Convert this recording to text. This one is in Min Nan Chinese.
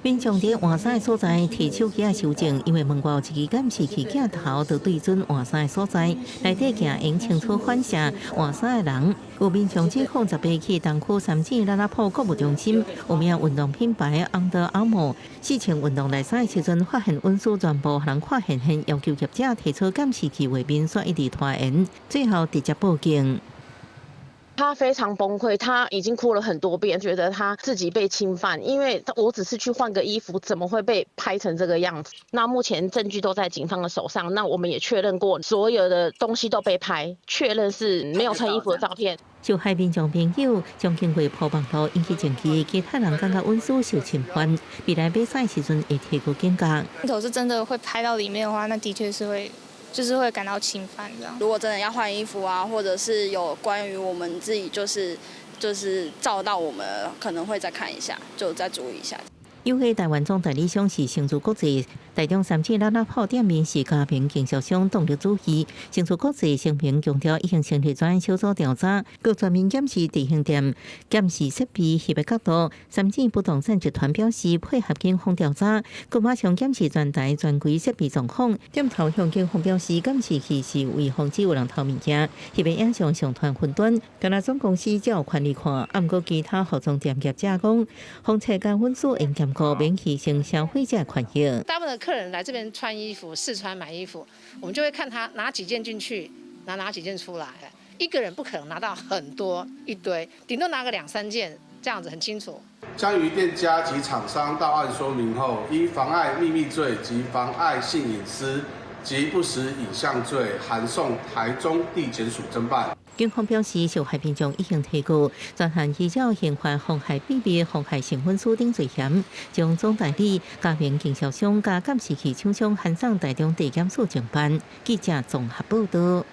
民眾佇換衫的所在提手機仔收證，因為門外有一支監視器鏡頭，就對準換衫的所在，內底鏡會清楚反射換衫的人。有民眾指控18去東區三井拉拉鋪購物中心，有名運動品牌 Under Armour 試穿運動內衫的時陣，發現隱私全部予人看現現，要求業者提出監視器畫面，煞一直拖延，最後直接報警。他非常崩潰，他已經哭了很多遍，覺得他自己被侵犯，因為我只是去換個衣服，怎麼會被拍成這個樣子？那目前證據都在警方的手上，那我們也確認過，所有的東西都被拍，確認是沒有穿衣服的照片。受害民眾朋友將經過鋪網路引起爭議，其他人感覺隱私受侵犯，未來買衫時陣會提高警覺。鏡頭是真的會拍到裡面的話，那的確是會。就是會感到侵犯這樣。如果真的要換衣服啊，或者是有關於我們自己就是照到我們，可能會再看一下，就再注意一下。友伙台灣總代理商是星洲國際，台中三井拉拉鋪店面是家庭經銷商動力主義。星洲國際聲明強調，已經成立專案小組調查，閣全面檢視直營店監視設備翕的角度。三井不動產集團表示配合警方調查，閣馬上檢視全台專櫃設備狀況。店頭向警方表示，監視器是為防止有人偷物件，翕的影像上傳雲端。敢若總公司才有權利看，毋過其他服裝店業者講，封冊佮隱私應兼顧，免犧牲消費者權益。大部分的客人來這邊穿衣服、試穿買衣服，我們就會看他拿幾件進去，拿哪幾件出來。一個人不可能拿到很多一堆，頂多拿個兩三件，這樣子很清楚。將於店家及廠商到案說明後，依妨礙秘密罪及妨礙性隱私及不實影像罪，函送台中地檢署偵辦。警方表示，受害民眾已經提告，專案依照刑法妨害秘密、妨害性隱私等罪嫌，將總代理、家明經銷商佮監視器廠商函送台中地檢署偵辦。記者綜合報道。